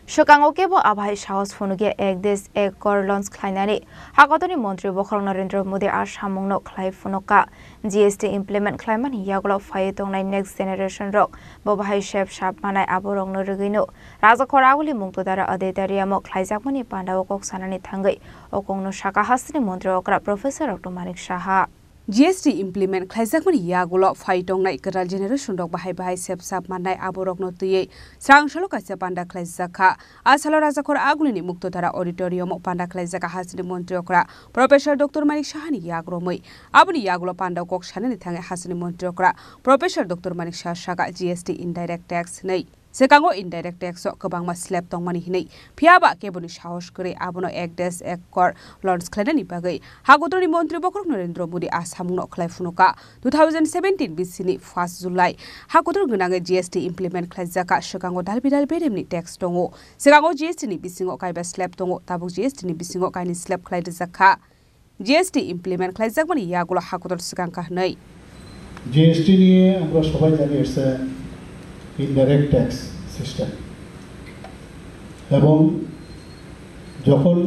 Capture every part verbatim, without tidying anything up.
Swkango kebo abai sahos phunukya ek desh ek kor launch khlainani hakotorni montri bokhorok Narendra Modi a samungno khlai phunukha. G S T implement khlaimani yagulo phaiwi tongnai next generation rok bo bahai sep sap manai aborokno rwgwino Rajakhor aguli mungtodara Aditya Riamo khlaijakmani pandao kok sanani thangwi o kokno sakha hasteni montri okra Professor Doctor Manik Saha. G S T implement khlaijakmani yagulo phai tongnai kwtal generation rok bahai bahai sep sap mannai aborokno twiwi srang salo kaisa panda khlaijak kha. A salo Rajakhor agulini Muktodara Auditorium o panda khlaijak kha hasteni montri okra Professor Doctor Manik Sahani yagromwi. Aboni yagulo panda kok sanani thangwi hasteni montri okra Professor Doctor Manik Saha sakha G S T indirect tax hinwi. Swkango indirect tax o kwbangma slab tongmani hinwi, phiyaba keboni sahos kwrwi abono ek desh ek kor launch khlainani bagwi hakotorni montri bokhorok Narendra Modi a samungno khlai phunukha. Two thousand seventeen bisini first July hakotor gwnangwi G S T implement khlaijakha, swkango dalbidal beremni tax tongo. Swkango G S T ni bisingo kaiba slab tongo, tabuk G S T ni bisingo kainwi slab khlai rwjakha. G S T implement khlaijakmani yagulo hakotor swkang kha hwnwi. G S T নিয়ে আমরা সবাই জানি, it's a indirect tax system। এবং যখন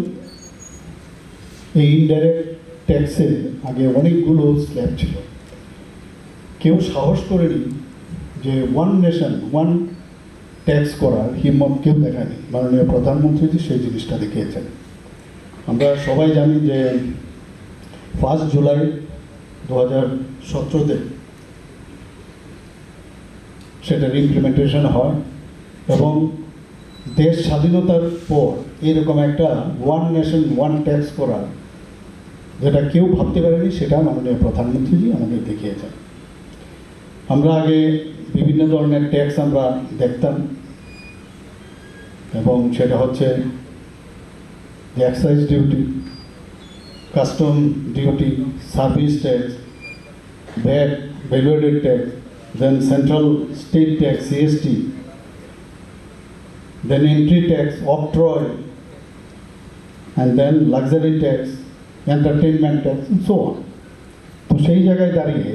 এই ইনডাইরেক্ট ট্যাক্সে আগে অনেকগুলো স্ল্যাব ছিল, কেউ সাহস করেনি যে ওয়ান নেশন ওয়ান ট্যাক্স করার হিম্মত কেউ দেখায়নি। মাননীয় প্রধানমন্ত্রীজি সেই জিনিসটা দেখিয়েছেন। আমরা সবাই জানি যে ফার্স্ট জুলাই দু হাজার সতেরোতে সেটার ইমপ্লিমেন্টেশন হয় এবং দেশ স্বাধীনতার পর এরকম একটা ওয়ান নেশন ওয়ান ট্যাক্স করার যেটা কেউ ভাবতে পারেনি, সেটা মাননীয় প্রধানমন্ত্রীজি আমাদের দেখিয়েছেন। আমরা আগে বিভিন্ন ধরনের ট্যাক্স আমরা দেখতাম এবং সেটা হচ্ছে excise duty, custom duty, service tax, VAT, value added tax, then central state tax, C S T, then entry tax, octroi, and then luxury tax, entertainment tax, and so on। তো সেই জায়গায় দাঁড়িয়ে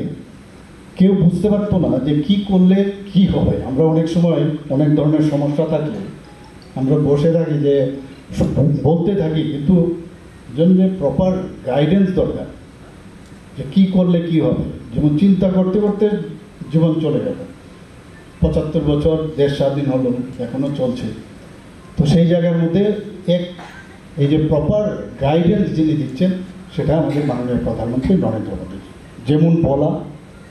কেউ বুঝতে পারতো না যে কি করলে কি হবে। আমরা অনেক সময় অনেক ধরনের সমস্যা থাকলে আমরা বসে থাকি যে বলতে থাকি, কিন্তু জন্য প্রপার গাইডেন্স দরকার যে কি করলে কি হবে। যেমন চিন্তা করতে করতে জীবন চলে গেল, পঁচাত্তর বছর দেশ স্বাধীন হলো, এখনো চলছে। তো সেই জায়গার মধ্যে এক এই যে প্রপার গাইডেন্স যিনি দিচ্ছেন, সেটা আমাদের মাননীয় প্রধানমন্ত্রী নরেন্দ্র মোদী। যেমন বলা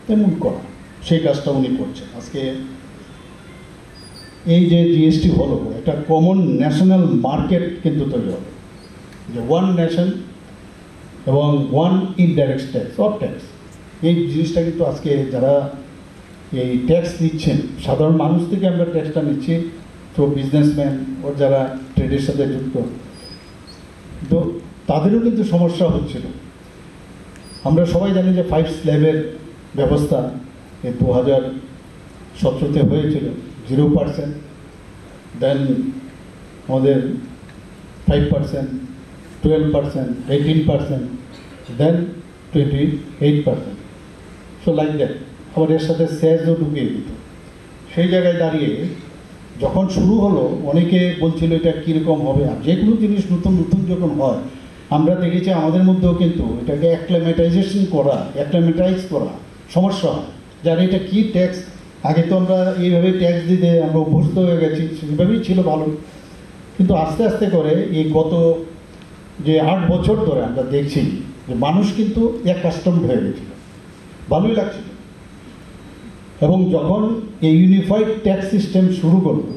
তেমন করা, সেই কাজটা উনি করছেন। আজকে এই যে জিএসটি হলো, একটা কমন ন্যাশনাল মার্কেট কিন্তু তৈরি হবে, যে ওয়ান নেশন এবং one indirect tax of tax. এই জিনিসটা কিন্তু আজকে যারা এই ট্যাক্স নিচ্ছেন, সাধারণ মানুষ থেকে আমরা ট্যাক্সটা নিচ্ছি, তো বিজনেসম্যান, ওর যারা ট্রেডের সাথে যুক্ত, তো তাদেরও কিন্তু সমস্যা হচ্ছিল। আমরা সবাই জানি যে ফাইভ স্ল্যাবের ব্যবস্থা এই দু হাজার সতেরোতে হয়েছিল, জিরো পার্সেন্ট, দেন আমাদের five percent, twelve percent, eighteen percent, then twenty eight percent. So like that. আবার এর সাথে সেসও ঢুকিয়ে দিত। সেই জায়গায় দাঁড়িয়ে যখন শুরু হলো, অনেকে বলছিল এটা কীরকম হবে। আর যে কোনো জিনিস নতুন নতুন যখন হয়, আমরা দেখেছি আমাদের মধ্যেও কিন্তু এটাকে অ্যাক্লামেটাইজেশন করা, অ্যাক্লামেটাইজ করা সমস্যা হয়। যে আরে এটা কী ট্যাক্স, আগে তো আমরা এইভাবে ট্যাক্স দিতে আমরা অভ্যস্ত হয়ে গেছি, সেইভাবেই ছিল ভালো। কিন্তু আস্তে আস্তে করে এই গত যে আট বছর ধরে আমরা দেখছি যে মানুষ কিন্তু অ্যাকাস্টমড হয়ে গেছিল, ভালোই লাগছিল। এবং যখন এই ইউনিফাইড ট্যাক্স সিস্টেম শুরু করলো,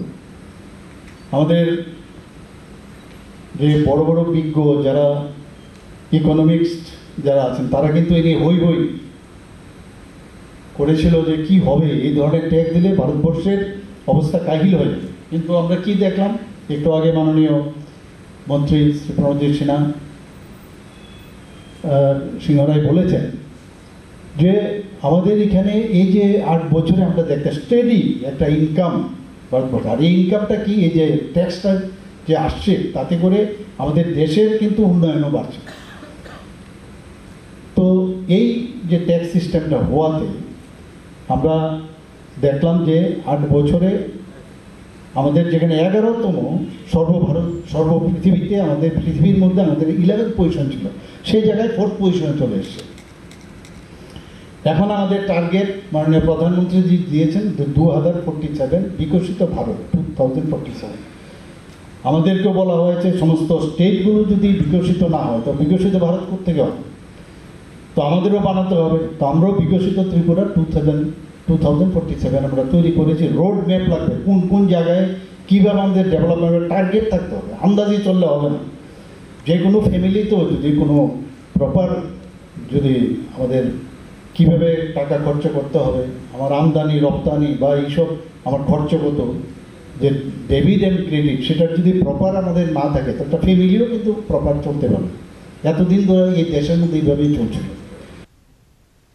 আমাদের যে বড় বড় বিজ্ঞ, যারা ইকোনমিক্স যারা আছেন, তারা কিন্তু এ নিয়ে হই হই করেছিল যে কি হবে, এই ধরনের ট্যাক্স দিলে ভারতবর্ষের অবস্থা কাহিল হয়ে যাবে। কিন্তু আমরা কি দেখলাম, একটু আগে মাননীয় মন্ত্রী শ্রী প্রণজিৎ সিনহা, আহ, সিংহ রায় বলেছেন যে আমাদের এখানে এই যে আট বছরে আমরা দেখতে স্টেডি একটা ইনকাম ভারতবর্ষে। আর এই ইনকামটা কি? এই যে ট্যাক্সটা যে আসছে, তাতে করে আমাদের দেশের কিন্তু উন্নয়নও বাড়ছে। তো এই যে ট্যাক্স সিস্টেমটা হওয়াতে আমরা দেখলাম যে আট বছরে আমাদের যেখানে এগারোতম সর্বভারত, সর্ব পৃথিবীতে, আমাদের পৃথিবীর মধ্যে আমাদের ইলেভেন্থ পজিশন ছিল, সেই জায়গায় ফোর্থ পজিশনে চলে এসেছে। এখন আমাদের টার্গেট মাননীয় প্রধানমন্ত্রীজি দিয়েছেন দু হাজার forty seven, Viksit Bharat two thousand forty seven. আমাদেরকে বলা হয়েছে সমস্ত স্টেটগুলো যদি বিকশিত না হয়, তো বিকশিত ভারত কোথেকে হবে? তো আমাদেরও বানাতে হবে। তো আমরাও Viksit Tripura two thousand two thousand forty seven আমরা তৈরি করেছি। রোড ম্যাপ লাগবে, কোন কোন জায়গায় কীভাবে আমাদের ডেভেলপমেন্টের টার্গেট থাকতে হবে। আন্দাজি চললে হবে না। যে কোনো ফ্যামিলিতেও যদি কোনো প্রপার, যদি আমাদের কীভাবে টাকা খরচ করতে হবে, আমার আমদানি রপ্তানি বা এইসব আমার খরচ কত, যে ডেবিট অ্যান্ড ক্রেডিট, সেটা যদি প্রপার আমাদের না থাকে, তো একটা ফ্যামিলিও কিন্তু প্রপার চলতে পারে। এতদিন ধরে এই দেশের মধ্যে এইভাবেই চলছিল।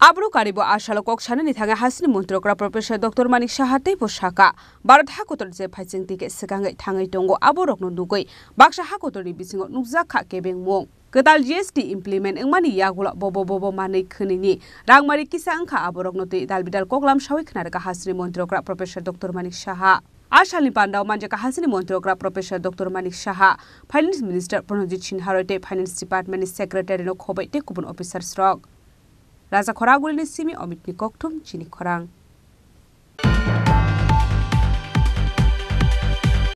Aboro karibo a salo kok sanani thangwi hasini montrokra Professor Doctor Manik Saha teibo sakha, Bharat hakotor je phaising tike swkangwi thangwi tongo, aborokno nugwi baksa hakotorni bisingo nukjak kha kebengmung. Kwtal G S T implement wngmani yagulo bobo bobo manwi khwnini rangmari kisa wngkha, aborokno twi dalbidal koklam sawi khna rwkha hasini montrokra Professor Doctor Manik Saha. A salni pandao manjakha hasini montrokra Professor Doctor Manik Saha, Finance Minister Pranojit Sinha Roy tei Finance Department ni Secretary no khobai tei kubun officers rok. Raja Khoragulini simi Omitni kokthum chini khorang.